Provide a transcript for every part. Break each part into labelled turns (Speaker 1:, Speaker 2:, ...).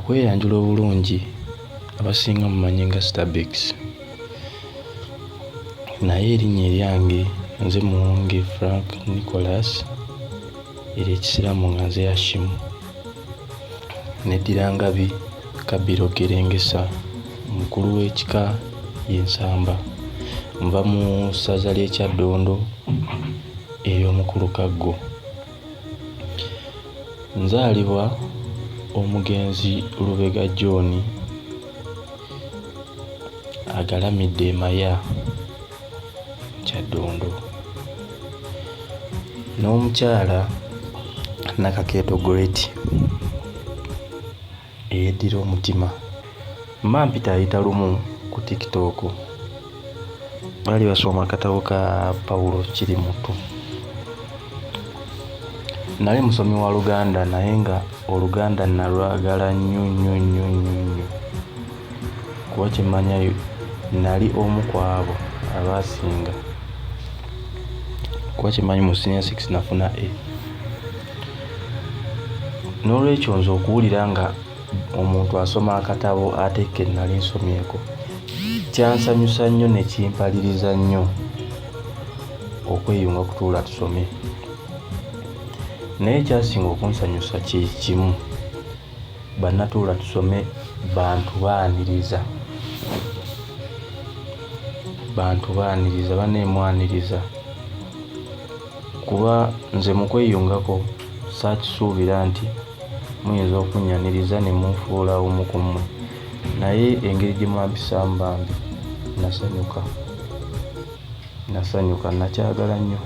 Speaker 1: Okweyanjula obulungi abasinga mumanyi nga Stabex, naye erinnya eryange nze Muwonge Frank Nicholas, ery'Ekisiraamu nga nze Hashim. Neddira Ngabi Kabbiro Gerengesa, omukulu w'ekika ye Nsamba. Nva mu ssaza ly'e Kyaddondo ery'omukulu Kaggo. Nzaalibwa omugenzi Lubega John agalamidde e Maya mu Kyaddondo n'omukyala Nakakeeto Goreti eyeddira omutima. Mba mpitaayita lumu ku TikTok, baali basoma akatabo ka Paulo Kirimuttu. Nali musomi wa Luganda naye nga Oluganda nalwagala nnyo nnyo nnyo nnyo nnyo kuba kye mmanya nali omu ku abo abaasinga kuba kye mmanyi mu siniya 6 nafuna A. Noolwekyo nze okuwulira nga omuntu asoma akatabo ate ke nali nsomyeko kyansanyusa nnyo ne kimpaliriza nnyo okweyunga ku Tuula Tusome. Naye ekyasinga okunsanyusa kye kimu, bannatuula tusome bantu baaniriza, bantu baaniriza, bannaye mwaniriza kuba nze mu kweyungako saakisuubira nti muyinza okunnyaniriza ne munfuula omu ku mmwe naye engeri gye mwampisaamu bambi nasanyuka, nasanyuka nakyagala nnyo.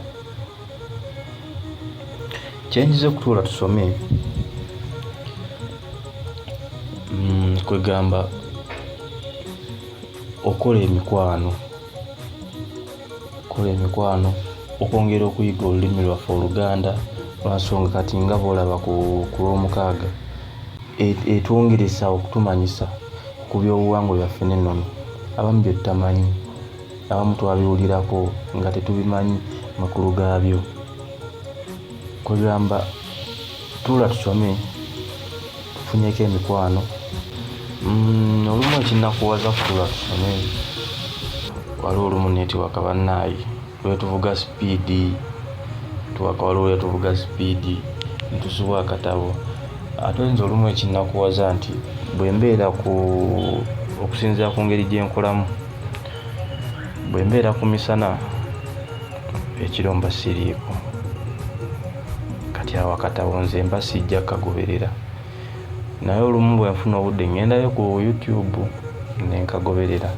Speaker 1: Kye njize okutuula tusome kwegamba okola emikwano, okola emikwano, okwongera okuyiga olulimi lwaffe Oluganda lwa nsonga kati nga bw'olaba ku Lwomukaaga etwongeresa okutumanyisa ku byobuwangwa byaffe n'ennono abamu bye tutamanyi. Abamu twabiwulirako nga tetubimanyi makulu gaabyo. Kwegamba tuula tusome tufunyeko emikwano. Olumu ekinnakuwaza ku tuula tusome waliwo olumu netiwaaka bannaaye lwetuvuga sipiidi tuwaka waliwo lwetuvuga sipiidi ne tusubwa akatabo. Ate nze olumu ekinnakuwaza nti bwe mbeera ku okusinziira ku ngeri gye nkolamu bwe mbeera ku misana ekiro mba siriiko kati awo akatabo nze mba sijja kukagoberera naye olumu bwe nfuna obudde ŋŋendayo ku YouTube ne nkagoberera.